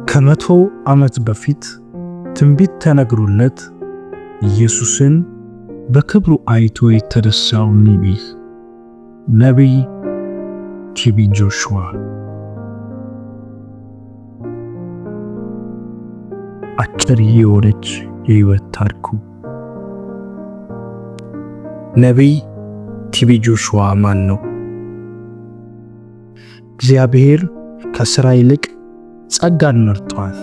ከ100 ዓመት በፊት ትንቢት ተነግሮለት ኢየሱስን በክብሩ አይቶ የተነሳው ነቢይ ቲቢ ጆሹዋ። አጭር የሆነች የህይወት ታሪኩ። ነቢይ ቲቢ ጆሹዋ ማን ነው? እግዚአብሔር ከሥራ ይልቅ ጸጋን መርጧል።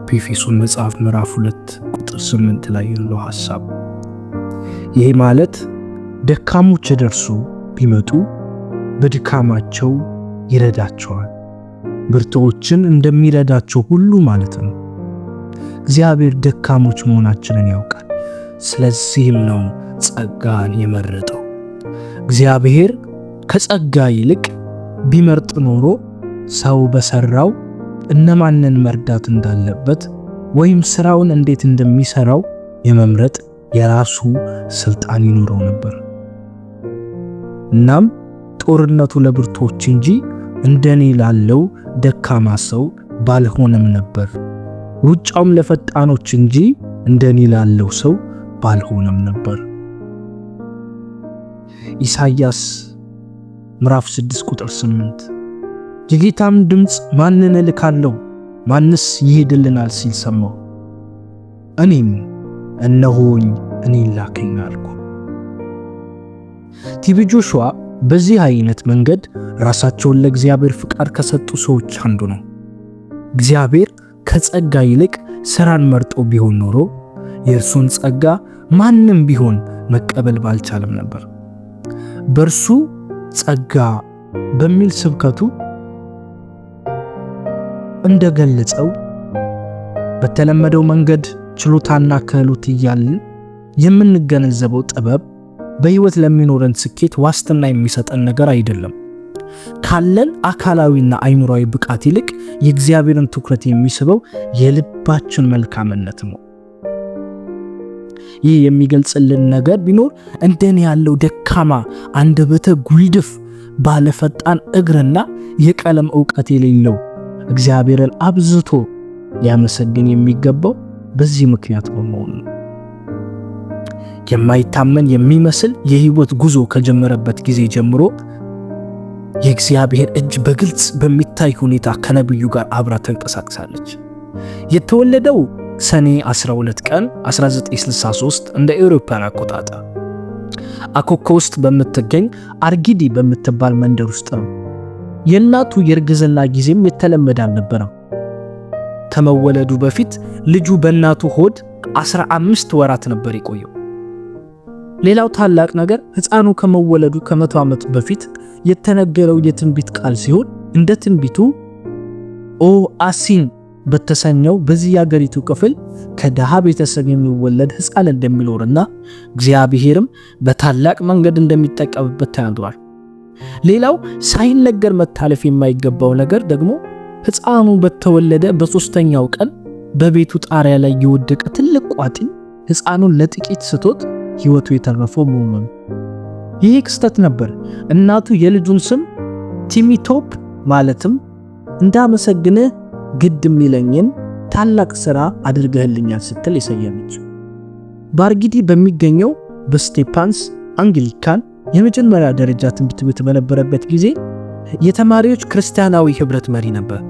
በኤፌሶን መጽሐፍ ምዕራፍ 2 ቁጥር 8 ላይ ያለው ሐሳብ። ይሄ ማለት ደካሞች ደርሶ ቢመጡ በድካማቸው ይረዳቸዋል፣ ብርቱዎችን እንደሚረዳቸው ሁሉ ማለት ነው። እግዚአብሔር ደካሞች መሆናችንን ያውቃል። ስለዚህም ነው ጸጋን የመረጠው። እግዚአብሔር ከጸጋ ይልቅ ቢመርጥ ኖሮ ሰው በሰራው እነማንን መርዳት እንዳለበት ወይም ስራውን እንዴት እንደሚሰራው የመምረጥ የራሱ ስልጣን ይኖረው ነበር። እናም ጦርነቱ ለብርቱዎች እንጂ እንደኔ ላለው ደካማ ሰው ባልሆነም ነበር። ሩጫውም ለፈጣኖች እንጂ እንደኔ ላለው ሰው ባልሆነም ነበር። ኢሳይያስ ምዕራፍ 6 ቁጥር 8። የጌታም ድምፅ ማንን እልካለሁ? ማንስ ይሄድልናል? ሲል ሰማሁ። እኔም እነሆኝ፣ እኔን ላከኝ አልኩ። ቲቢ ጆሹዋ በዚህ አይነት መንገድ ራሳቸውን ለእግዚአብሔር ፍቃድ ከሰጡ ሰዎች አንዱ ነው። እግዚአብሔር ከጸጋ ይልቅ ስራን መርጦ ቢሆን ኖሮ የእርሱን ጸጋ ማንም ቢሆን መቀበል ባልቻለም ነበር። በእርሱ ጸጋ በሚል ስብከቱ እንደገለጸው በተለመደው መንገድ ችሎታና ክህሎት እያልን የምንገነዘበው ጥበብ በህይወት ለሚኖረን ስኬት ዋስትና የሚሰጠን ነገር አይደለም። ካለን አካላዊና አይምሯዊ ብቃት ይልቅ የእግዚአብሔርን ትኩረት የሚስበው የልባችን መልካምነት ነው። ይህ የሚገልጽልን ነገር ቢኖር እንደኔ ያለው ደካማ፣ አንደበተ ጉልድፍ፣ ባለፈጣን እግርና የቀለም ዕውቀት የሌለው እግዚአብሔርን አብዝቶ ሊያመሰግን የሚገባው በዚህ ምክንያት በመሆኑ ነው። የማይታመን የሚመስል የህይወት ጉዞ ከጀመረበት ጊዜ ጀምሮ የእግዚአብሔር እጅ በግልጽ በሚታይ ሁኔታ ከነቢዩ ጋር አብራ ተንቀሳቅሳለች። የተወለደው ሰኔ 12 ቀን 1963 እንደ አውሮፓውያን አቆጣጠር አኮኮ ውስጥ በምትገኝ አርጊዲ በምትባል መንደር ውስጥ ነው። የእናቱ የእርግዝና ጊዜም የተለመደ አልነበረም። ከመወለዱ በፊት ልጁ በእናቱ ሆድ 15 ወራት ነበር የቆየው። ሌላው ታላቅ ነገር ሕፃኑ ከመወለዱ ከ100 ዓመት በፊት የተነገረው የትንቢት ቃል ሲሆን እንደ ትንቢቱ ኦ አሲን በተሰኘው በዚህ የአገሪቱ ክፍል ከድሃ ቤተሰብ የሚወለድ ሕፃን እንደሚኖርና እግዚአብሔርም በታላቅ መንገድ እንደሚጠቀምበት ተናግሯል። ሌላው ሳይነገር መታለፍ የማይገባው ነገር ደግሞ ሕፃኑ በተወለደ በሶስተኛው ቀን በቤቱ ጣሪያ ላይ የወደቀ ትልቅ ቋጥኝ ሕፃኑን ለጥቂት ስቶት ሕይወቱ የተረፈው መሆኑ ነው። ይህ ክስተት ነበር እናቱ የልጁን ስም ቲሚቶፕ ማለትም እንዳመሰግንህ ግድ የሚለኝን ታላቅ ስራ አድርገህልኛል ስትል የሰየመችው። በአርጊዲ በሚገኘው በስቴፓንስ አንግሊካን የመጀመሪያ ደረጃ ትምህርት ቤት በነበረበት ጊዜ የተማሪዎች ክርስቲያናዊ ህብረት መሪ ነበር።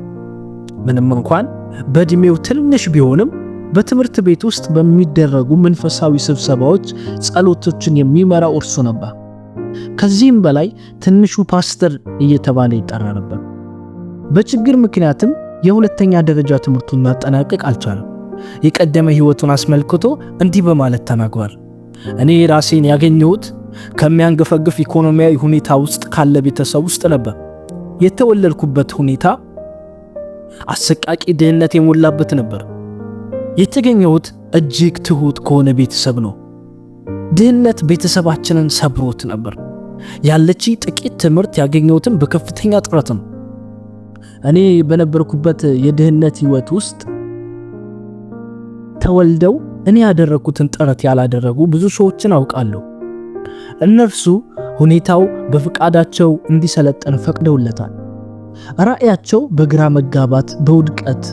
ምንም እንኳን በእድሜው ትንሽ ቢሆንም በትምህርት ቤት ውስጥ በሚደረጉ መንፈሳዊ ስብሰባዎች ጸሎቶችን የሚመራው እርሱ ነበር። ከዚህም በላይ ትንሹ ፓስተር እየተባለ ይጠራ ነበር። በችግር ምክንያትም የሁለተኛ ደረጃ ትምህርቱን ማጠናቀቅ አልቻለም። የቀደመ ህይወቱን አስመልክቶ እንዲህ በማለት ተናግሯል። እኔ ራሴን ያገኘሁት ከሚያንገፈግፍ ኢኮኖሚያዊ ሁኔታ ውስጥ ካለ ቤተሰብ ውስጥ ነበር። የተወለድኩበት ሁኔታ አሰቃቂ ድህነት የሞላበት ነበር። የተገኘሁት እጅግ ትሁት ከሆነ ቤተሰብ ነው። ድህነት ቤተሰባችንን ሰብሮት ነበር። ያለች ጥቂት ትምህርት ያገኘሁትም በከፍተኛ ጥረት ነው። እኔ በነበርኩበት የድህነት ህይወት ውስጥ ተወልደው እኔ ያደረግኩትን ጥረት ያላደረጉ ብዙ ሰዎችን አውቃለሁ። እነርሱ ሁኔታው በፍቃዳቸው እንዲሰለጥን ፈቅደውለታል። ራእያቸው በግራ መጋባት፣ በውድቀት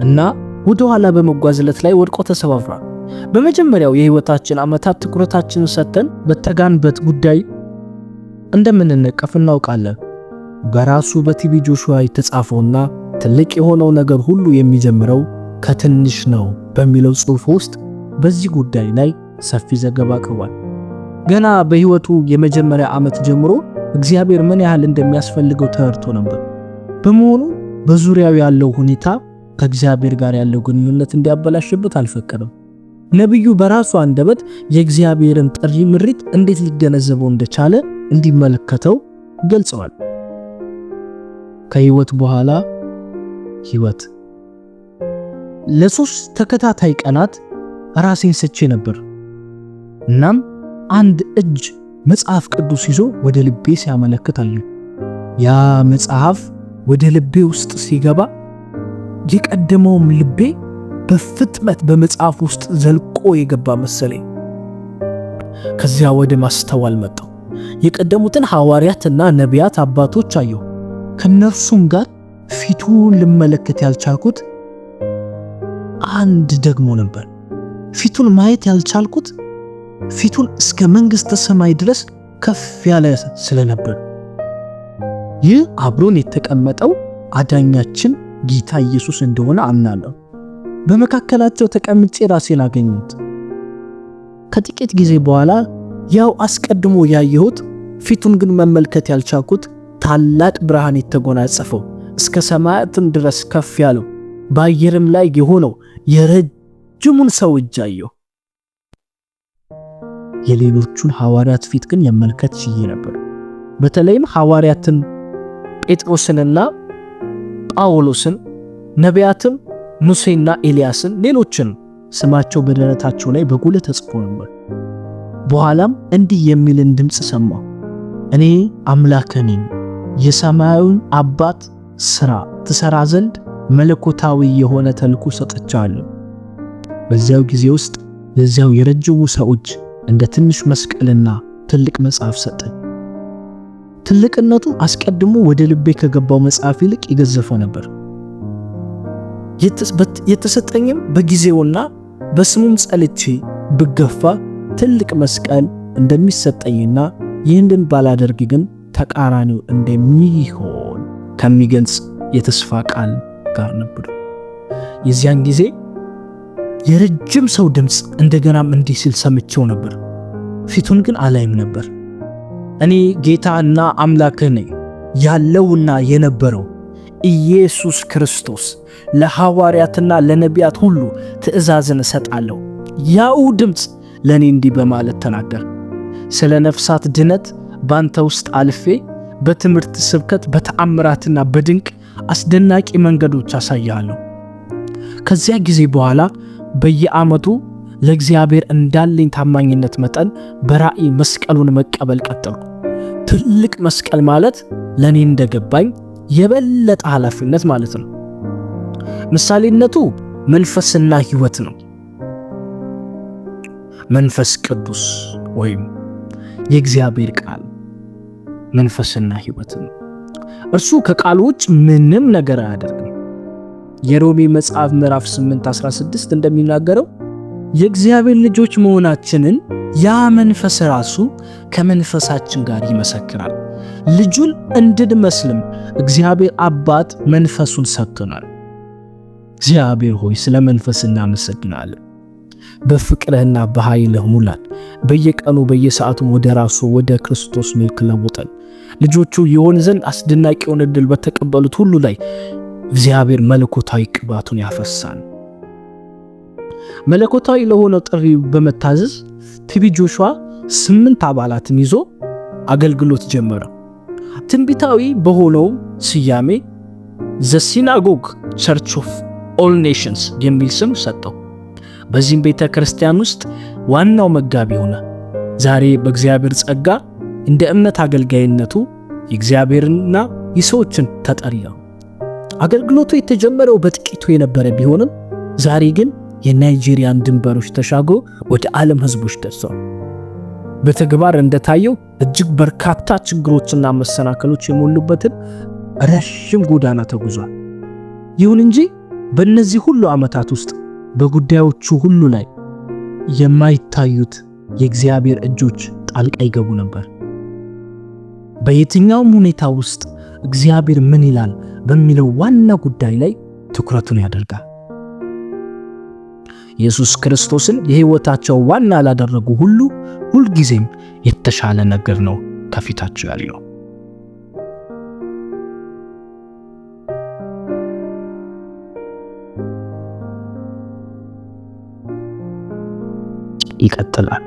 እና ወደ ኋላ በመጓዝለት ላይ ወድቆ ተሰባብሯል። በመጀመሪያው የህይወታችን ዓመታት ትኩረታችንን ሰጥተን በተጋንበት ጉዳይ እንደምንነቀፍ እናውቃለን። በራሱ በቲቢ ጆሹዋ የተጻፈውና ትልቅ የሆነው ነገር ሁሉ የሚጀምረው ከትንሽ ነው በሚለው ጽሑፍ ውስጥ በዚህ ጉዳይ ላይ ሰፊ ዘገባ አቅርቧል። ገና በህይወቱ የመጀመሪያ ዓመት ጀምሮ እግዚአብሔር ምን ያህል እንደሚያስፈልገው ተረድቶ ነበር። በመሆኑ በዙሪያው ያለው ሁኔታ ከእግዚአብሔር ጋር ያለው ግንኙነት እንዲያበላሽበት አልፈቀደም። ነቢዩ በራሱ አንደበት የእግዚአብሔርን ጥሪ ምሪት እንዴት ሊገነዘበው እንደቻለ እንዲመለከተው ገልጸዋል። ከህይወት በኋላ ህይወት። ለ3 ተከታታይ ቀናት ራሴን ስቼ ነበር። እናም አንድ እጅ መጽሐፍ ቅዱስ ይዞ ወደ ልቤ ሲያመለክት አየሁ። ያ መጽሐፍ ወደ ልቤ ውስጥ ሲገባ የቀደመውም ልቤ በፍጥነት በመጽሐፍ ውስጥ ዘልቆ የገባ መሰለኝ። ከዚያ ወደ ማስተዋል መጣሁ። የቀደሙትን ሐዋርያትና ነቢያት አባቶች አየሁ። ከነርሱም ጋር ፊቱን ልመለከት ያልቻልኩት አንድ ደግሞ ነበር። ፊቱን ማየት ያልቻልኩት ፊቱን እስከ መንግሥተ ሰማይ ድረስ ከፍ ያለ ስለነበር። ይህ አብሮን የተቀመጠው አዳኛችን ጌታ ኢየሱስ እንደሆነ አምናለሁ። በመካከላቸው ተቀምጬ ራሴን አገኘሁት። ከጥቂት ጊዜ በኋላ ያው አስቀድሞ ያየሁት ፊቱን ግን መመልከት ያልቻልኩት ታላቅ ብርሃን የተጎናጸፈው እስከ ሰማያትም ድረስ ከፍ ያለው በአየርም ላይ የሆነው የረጅሙን ሰው እጅ አየሁ። የሌሎቹን ሐዋርያት ፊት ግን መመልከት ችዬ ነበር። በተለይም ሐዋርያትን ጴጥሮስንና ጳውሎስን፣ ነቢያትም ሙሴና ኤልያስን፣ ሌሎችን ስማቸው በደረታቸው ላይ በጉልህ ተጽፎ ነበር። በኋላም እንዲህ የሚልን ድምፅ ሰማሁ። እኔ አምላክህ ነኝ፣ የሰማዩን አባት ሥራ ትሰራ ዘንድ መለኮታዊ የሆነ ተልእኮ ሰጥቻለሁ። በዚያው ጊዜ ውስጥ ለዚያው የረጅሙ ሰው እጅ እንደ ትንሽ መስቀልና ትልቅ መጽሐፍ ሰጠኝ። ትልቅነቱ አስቀድሞ ወደ ልቤ ከገባው መጽሐፍ ይልቅ የገዘፈ ነበር። የተሰጠኝም በጊዜውና በስሙም ጸልቼ ብገፋ ትልቅ መስቀል እንደሚሰጠኝና ይህንን ባላደርግ ግን ተቃራኒው እንደሚሆን ከሚገልጽ የተስፋ ቃል ጋር ነበር። የዚያን ጊዜ የረጅም ሰው ድምፅ እንደገናም እንዲህ ሲል ሰምቼው ነበር። ፊቱን ግን አላይም ነበር። እኔ ጌታና አምላክህ ነኝ፣ ያለውና የነበረው ኢየሱስ ክርስቶስ ለሐዋርያትና ለነቢያት ሁሉ ትእዛዝን እሰጣለሁ። ያው ድምፅ ለኔ እንዲህ በማለት ተናገር። ስለ ነፍሳት ድነት ባንተ ውስጥ አልፌ በትምህርት ስብከት፣ በተአምራትና በድንቅ አስደናቂ መንገዶች አሳያለሁ። ከዚያ ጊዜ በኋላ በየዓመቱ ለእግዚአብሔር እንዳለኝ ታማኝነት መጠን በራእይ መስቀሉን መቀበል ቀጠልኩ። ትልቅ መስቀል ማለት ለኔ እንደገባኝ የበለጠ ኃላፊነት ማለት ነው። ምሳሌነቱ መንፈስና ሕይወት ነው። መንፈስ ቅዱስ ወይም የእግዚአብሔር ቃል መንፈስና ሕይወት ነው። እርሱ ከቃሉ ውጭ ምንም ነገር አያደርግም። የሮሜ መጽሐፍ ምዕራፍ 8:16 እንደሚናገረው የእግዚአብሔር ልጆች መሆናችንን ያ መንፈስ ራሱ ከመንፈሳችን ጋር ይመሰክራል። ልጁን እንድንመስልም እግዚአብሔር አባት መንፈሱን ሰጥቶናል። እግዚአብሔር ሆይ ስለ መንፈስ እናመሰግናለን። በፍቅርህና በኃይልህ ሙላን። በየቀኑ በየሰዓቱ ወደ ራሱ ወደ ክርስቶስ መልክ ለውጠን። ልጆቹ የሆን ዘንድ አስደናቂውን ዕድል በተቀበሉት ሁሉ ላይ እግዚአብሔር መለኮታዊ ቅባቱን ያፈሳል። መለኮታዊ ለሆነው ጥሪ በመታዘዝ ቲቢ ጆሹዋ 8 አባላትን ይዞ አገልግሎት ጀመረ። ትንቢታዊ በሆነው ስያሜ The Synagogue Church of All Nations የሚል ስም ሰጠው። በዚህም ቤተ ክርስቲያን ውስጥ ዋናው መጋቢ ሆነ። ዛሬ በእግዚአብሔር ጸጋ እንደ እምነት አገልጋይነቱ የእግዚአብሔርና የሰዎችን ተጠሪ ነው። አገልግሎቱ የተጀመረው በጥቂቱ የነበረ ቢሆንም ዛሬ ግን የናይጄሪያን ድንበሮች ተሻግሮ ወደ ዓለም ሕዝቦች ደርሷል። በተግባር እንደታየው እጅግ በርካታ ችግሮችና መሰናክሎች የሞሉበትን ረዥም ጎዳና ተጉዟል። ይሁን እንጂ በእነዚህ ሁሉ ዓመታት ውስጥ በጉዳዮቹ ሁሉ ላይ የማይታዩት የእግዚአብሔር እጆች ጣልቃ ይገቡ ነበር። በየትኛውም ሁኔታ ውስጥ እግዚአብሔር ምን ይላል በሚለው ዋና ጉዳይ ላይ ትኩረቱን ያደርጋል። ኢየሱስ ክርስቶስን የሕይወታቸው ዋና ላደረጉ ሁሉ ሁልጊዜም የተሻለ ነገር ነው ከፊታቸው ያለው። ይቀጥላል።